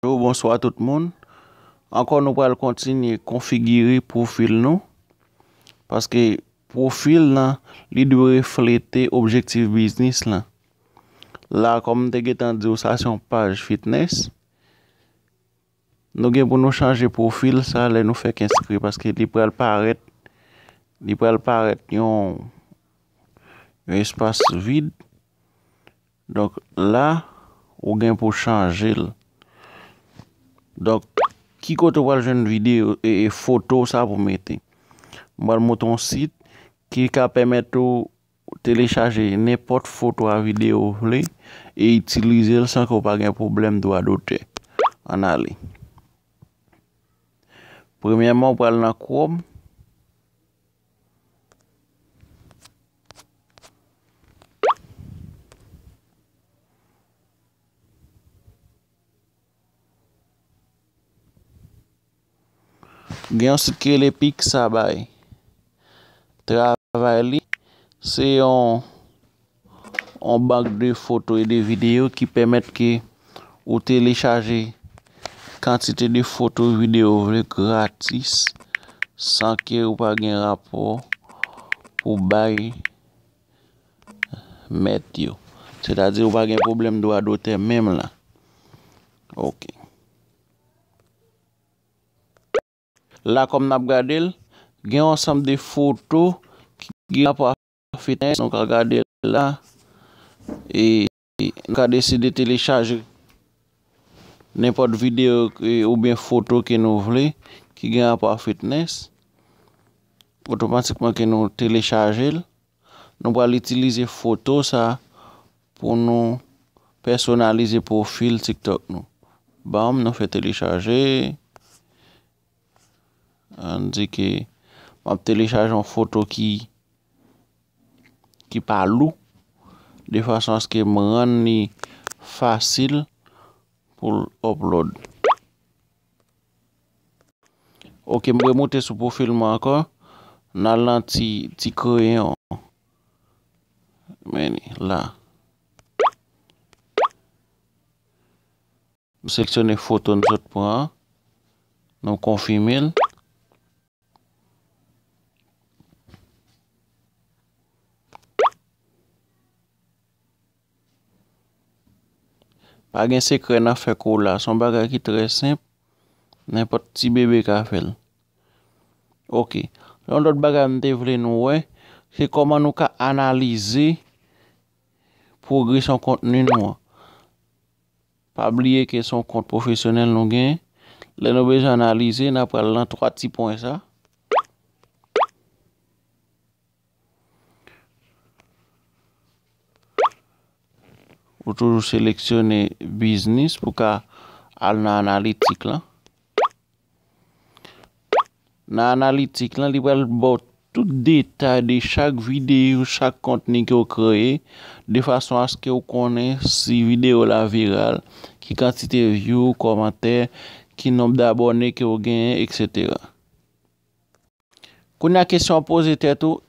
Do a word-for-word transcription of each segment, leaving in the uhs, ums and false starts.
Bonjou, bonswa tout moun. Ankò nou pral kontinye konfigire pwofil nou. Paske pwofil lan, li dwe reflete objektif biznis lan. La, kòm m te gentan di w, sa se yon paj fitness. Nou gen pou nou chanje pwofil sa lè nou fèk enskri, paske li pral parèt, li pral parèt yon, yon espas vid. Donk la, ou gen pou chanje l. Donk, ki kote w pral jwenn videyo e, e foto sa pou mete? M pral montre yon sit ki ka pèmèt ou telechaje nenpòt foto a videyo ou vle e itilize l san ke w pa gen pwoblèm dwa dotè. Ann ale. Premyèman, w pral nan Chrome. Gen yon sit ki rele Pixabay. Travay li, se yon, yon bank de foto e de videyo ki pèmèt ke ou telechaje kantite de foto, videyo ou vle gratis, san ke ou pa gen rapò pou bay mèt yo. Sètadi ou pa gen pwoblèm dwa dotè menm la. Ok. La, kòm n ap gade l, gen yon ansanm de foto ki gen rapò a fitness. Nou ka gade l la. E nou ka deside telechaje nenpòt videyo, e, oubyen foto ke nou vle ki gen rapò a fitness. Otomatikman ke nou telechaje l, nou pral itilize foto sa pou nou pèsonalize pwofil TikTok nou. Bam, nou fè telechaje. Ann di ke m ap telechaje yon foto ki, ki pa lou, de fason aske m rann li fasil pou l upload. Ok, m remoute sou pwofil mwen ankò. N al nan ti, ti kreyon. Men li la. M seleksyone foto n sot pran an. Nou konfime l. Pa gen sekrè nan fè kou la. Se yon bagay ki trè senp. Nenpòt ti bebe ka fè l. Ok. Yon lòt bagay m te vle nou wè, se kòman nou ka analize pwogresyon kontni nou an. Pa bliye ke se yon kont pwofesyonèl nou gen. Lè nou bezwen analize, n a pral nan twa ti pwen sa. Ou toujou seleksyone biznis pou ka al nan analitik lan. Nan analitik lan, li pral ba w tout detay de chak videyo, chak kontni ke w kreye, de fason aske w konnen si videyo la viral, ki kantite view, kòmantè, ki nonb dabòne ke w genyen, etsetera. Kounye a, kesyon an poze tèt ou,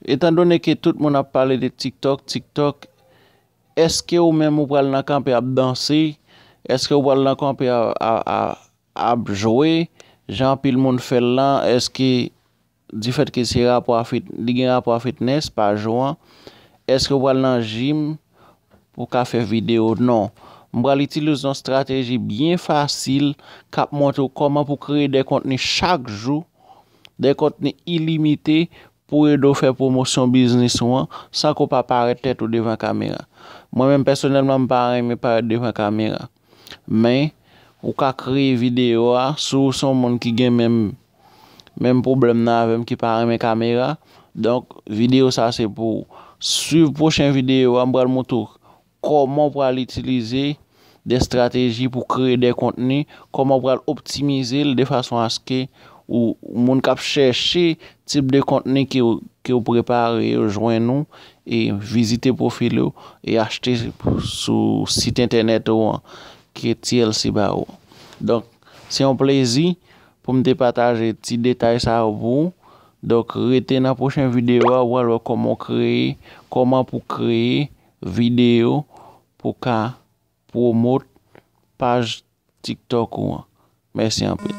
etandone ke tout moun ap pale de TikTok, TikTok, èske ou menm ou pral nan kanpe ap danse? Èske ou pral nan kanpe a, a, a, ap jwe? Jan anpil moun fè l lan, èske difèt ke se rapò a fit-, li gen rapò a fitness, pa jou an, èske ou pral nan jim pou ka fè videyo? Non. M pral itilize yon estrateji byen fasil k ap montre w kòman pou kreye de kontni chak jou, de kontni ilimite pou ede w fè pwomosyon biznis ou an san ke w pa parèt tèt ou devan kamera. Mwen menm pèsonèlman, m pa renmen parèt devan kamera. Men, ou ka kreye videyo a, si w se yon moun ki gen menm, menm pwoblèm nan avè m, ki pa renmen kamera. Donk, videyo sa se pou w. Swiv pwochen videyo a, m pral montre w kòman w pral itilize de estrateji pou kreye de kontni, kòman w pral optimize l de fason aske ou, moun k ap chèche tip de kontni ke w, ke w prepare yo jwenn ou e vizite pwofil ou e achte sou sit entènèt ou an ke T L C ba ou. Donk, se yon plezi pou m te pataje ti detay sa yo pou ou. Donk, rete nan pwochen videyo a, w al wè kòman w kreye, kòman pou kreye videyo pou ka pwomot paj TikTok ou an. Mèsi anpil.